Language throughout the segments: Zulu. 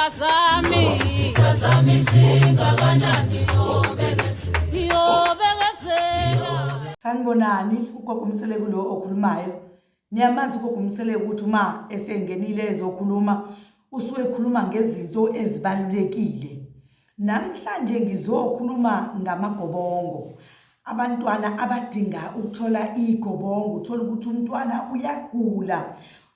Izitha zami. Izitha zami zingakanani yobekezela. Yobekezela. Sanibonani, ugogo uMseleku lo okhulumayo. Niyamazi ugogo uMseleku ukuthi uma esengenile ezokhuluma usuke ekhuluma ngezinto ezibalulekile. Namhlanje ngizokhuluma ngamagobongo. Abantwana abadinga ukuthola igobongo, uthola ukuthi umntwana uyagula.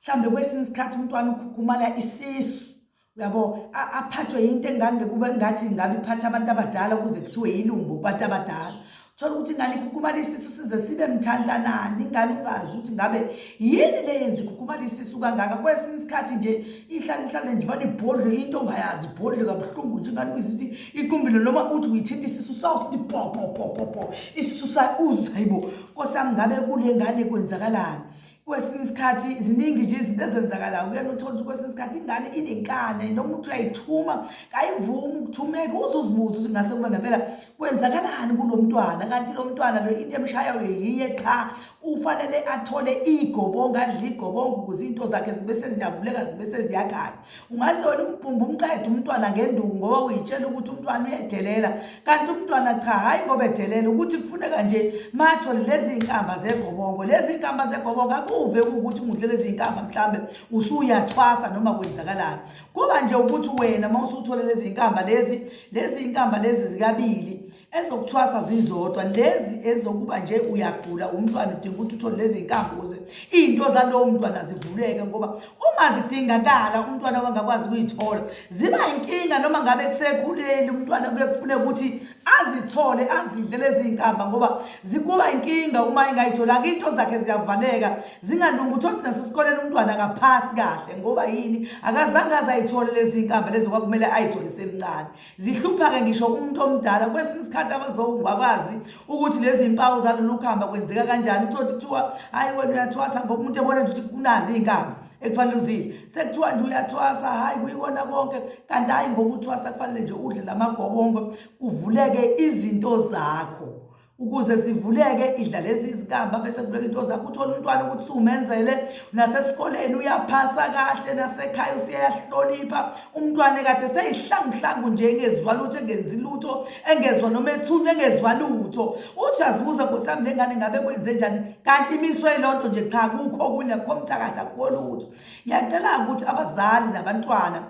Mhlambe kwesinye isikhathi umntwana ukhukhumala isisu. Uyabo, aphathwe yinto engange kube ngathi ngabe iphatha abantu abadala kuze kuthiwe yilumbo kubantu abadala. Thola ukuthi ingane ikhukhumala isisu size sibe mthantanani, ingane ungazi ukuthi ngabe yini le yenza ikhukhumala isisu kangaka. Kwesinye isikhathi nje ihlale ihlale nje vane ibhodle into ongayazi, ibhodle kabuhlungu nje ingane uyizwa ukuthi iqumbile noma uthi uyithinta isisu sawo sithi po po po po po isisu sayo uzwe hayibo Nkosi yami ngabe kule ngane kwenzakalani. Kwesinye isikhathi ziningi nje izinto ezenzakalayo kuyena, uthole ukuthi kwesinye isikhathi ingane inenkani noma uthi uyayithuma kayivumi ukuthumeka, uze uzibuze ukuthi ngase kube ngempela kwenzakalani kulo mntwana. Kanti lo mntwana lo into emshayayo yinye qha, ufanele athole igobongo, adle igobongo ukuze into zakhe zibe seziyavuleka zibe seziyakhanya. Ungaze wena umbhumbe umqede umntwana ngenduku ngoba uyitshela ukuthi umntwana uyedelela, kanti umntwana cha, hhayi ngoba edelela, ukuthi kufuneka nje mathole lezi iy'nkamba zegobongo. Lezi iy'nkamba zegobongo akuve kuwukuthi ungudle lezi iy'nkamba mhlambe usuyathwasa noma kwenzakalani, kuba nje ukuthi wena uma usuthole lezi iy'nkamba lezi, lezi iy'nkamba lezi zikabili ezokuthwasa zizodwa, lezi ezokuba nje uyagula umntwana udinga ukuthi uthole lezi iy'nkamba ukuze iy'nto zalowo mntwana zivuleke, ngoba uma zidingakala umntwana wangakwazi ukuyithola ziba inkinga. Noma ngabe kusekhuleni umntwana kuye kufuneka ukuthi azithole azidle lezi iy'nkamba ngoba zikuba inkinga uma engayitholanga, into zakhe ziyavaleka zingalungi. Uthole ukuthi nasesikoleni umntwana akaphasi kahle ngoba yini? Akazange aze ayithole lezi iy'nkamba lezi kwakumele ayithole semncane. Zihlupha-ke ngisho umuntu omdala kwesinye isikhathi abazongakwazi ukuthi lezi mpawu zalolu khamba kwenzeka kanjani. Uthole kuthiwa hhayi wena uyathwasa, ngoba umuntu ebona nje ukuthi kunazi iy'nkamba ekufanele uzidle, sekuthiwa nje uyathwasa, hhayi kuyikona konke, kanti hhayi ngoba uthwasa kufanele nje udle lamagobongo kuvuleke izinto zakho. Ukuze zivuleke idla lezi izinkamba bese kuvuleka into zakho, uthole umntwana ukuthi sumenzele nasesikoleni uyaphasa kahle, nasekhaya useyahlonipha umntwana ekade seyihlanguhlangu nje engezwa lutho, engenzi lutho, engezwa noma ethunywa, engezwa lutho. Uthi azibuza nkosi yami le ngane ngabe kwenze njani, kanti imiswe yiloo nto nje qha, kukho okunye, akukho mthakathi, akukho lutho. Ngiyacela ukuthi abazali nabantwana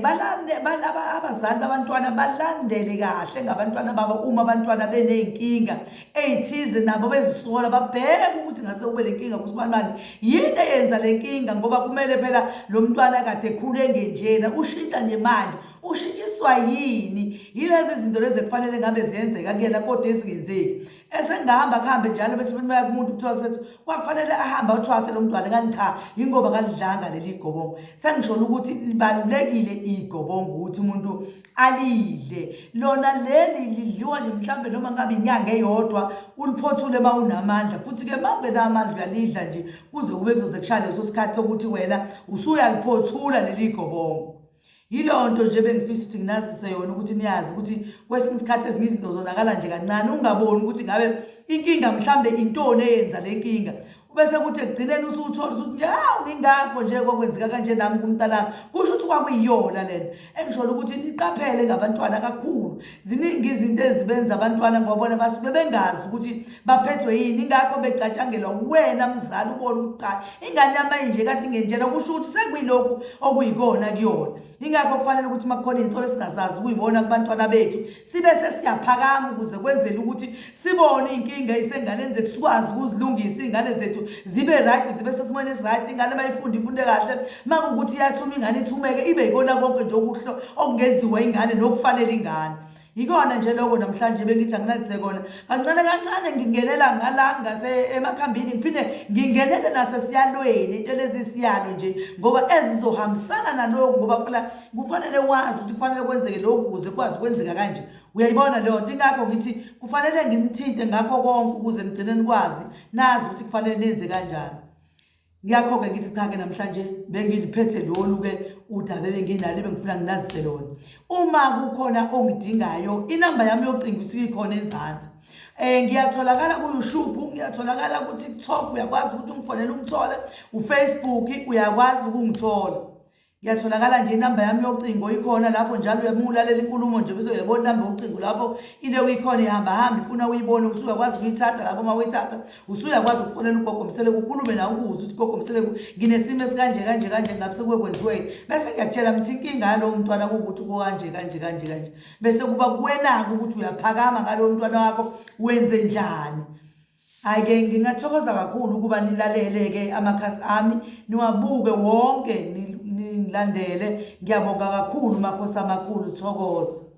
balande abazali babantwana balandele kahle ngabantwana babo. Uma abantwana beney'nkinga ey'thize nabo bezisola, babheke ukuthi ngase kube le nkinga kusibanibani, yini eyenza le nkinga, ngoba kumele phela lo mntwana kade ekhule engenjena ushintsha nje manje, ushintshiswa yini? Yilezi zinto lezi ekufanele ngabe ziyenzeka kuyena kodwa ezingenzeki. Esengahamba kuhambe njalo bese baya kumuntu kuthiwa kusethi kwakufanele ahambe athwase lo mntwana, kanti cha, yingoba kalidlanga leli gobongo. Sengisholo ukuthi libalulekile igobongo ukuthi umuntu alidle lona leli, lidliwa nje mhlambe noma ngabe inyanga eyodwa uliphothule uma unamandla, futhi-ke uma ungenamandla uyalidla nje kuze kube kuzoze kushaya leso sikhathi sokuthi wena usuyaliphothula leli gobongo. Yileyo nto nje bengifisa ukuthi nginazise yona, ukuthi niyazi ukuthi kwesinye isikhathi ezinye izinto zonakala nje kancane, ungaboni ukuthi ngabe inkinga mhlambe intoni eyenza le nkinga, bese kuthi ekugcineni usuthola ukuthi hawu ngingakho nje kwakwenzeka kanje nami kumntanami, kusho ukuthi kwakuyiyona lento. Engisholo ukuthi niqaphele ngabantwana kakhulu, ziningi izinto ezibenza abantwana ngoba bona basuke bengazi ukuthi baphethwe yini, ingakho becatshangelwa wena mzali ubone ukuthi cha ingane yami ayinje kade ingenjena, kusho ukuthi sekuyilokhu okuyikona kuyona. Ingakho kufanele ukuthi uma kukhona iy'nsolo esingazazi ukuyibona kubantwana bethu sibe sesiyaphakama ukuze kwenzele ukuthi sibone iy'nkinga ey'senganeni zethu, sikwazi ukuzilungisa iy'ngane zethu zibe right, zibe sesimweni esi-right. Ingane uma ifunda ifunde kahle, uma kuwukuthi iyathuma ingane ithumeke, ibe yikona konke nje okuhle okungenziwa ingane nokufanele ingane. Yikona nje lokho namhlanje bengithi anginazise kona kancane kancane, ngingenela ngala ngase emakhambini, ngiphinde ngingenele nasesiyalweni, into lezi siyalo nje ngoba ezizohambisana nalokhu, ngoba phela kufanele wazi ukuthi kufanele kwenzeke lokhu ukuze kwazi kwenzeka kanje. Uyayibona leyo nto? Ingakho ngithi kufanele ngimthinte ngakho konke ukuze nigcine nikwazi nazi ukuthi kufanele nenze kanjani. Ngakho-ke ngithi cha-ke namhlanje bengiliphethe lolu-ke udaba ebenginalo ebengifuna nginazise lona. Uma kukhona ongidingayo, inamba yami yocingo isuke ikhona enzansi. Ngiyatholakala ku-YouTube, ngiyatholakala ku-TikTok, uyakwazi ukuthi ungifonele ungithole, uFacebook uyakwazi ukungithola. Ngiyatholakala nje, inamba yami yocingo ikhona lapho njalo. Uyama ulalela inkulumo nje bese uyabona inamba yocingo lapho ile ikhona, ihamba hamba ifuna uyibone, usuyakwazi ukuyithatha lapho. Uma uyithatha, usuyakwazi ukufonela uGogo Mseleku, ukhulume nawe, ukuze uthi, "Gogo Mseleku, nginesimo esikanje kanje kanje, ngabe sekuke kwenziweni?" Bese ngiyakutshela mthi inkinga yalowo mntwana kuwukuthi kukanje kanje kanje kanje, bese kuba kuwena-ke ukuthi uyaphakama ngalowo mntwana wakho, wenze njani. Hhayi-ke, ngingathokoza kakhulu ukuba nilalele-ke amakhasi ami, niwabuke wonke, nilandele. Ngiyabonga kakhulu, makhosi amakhulu. Thokoza.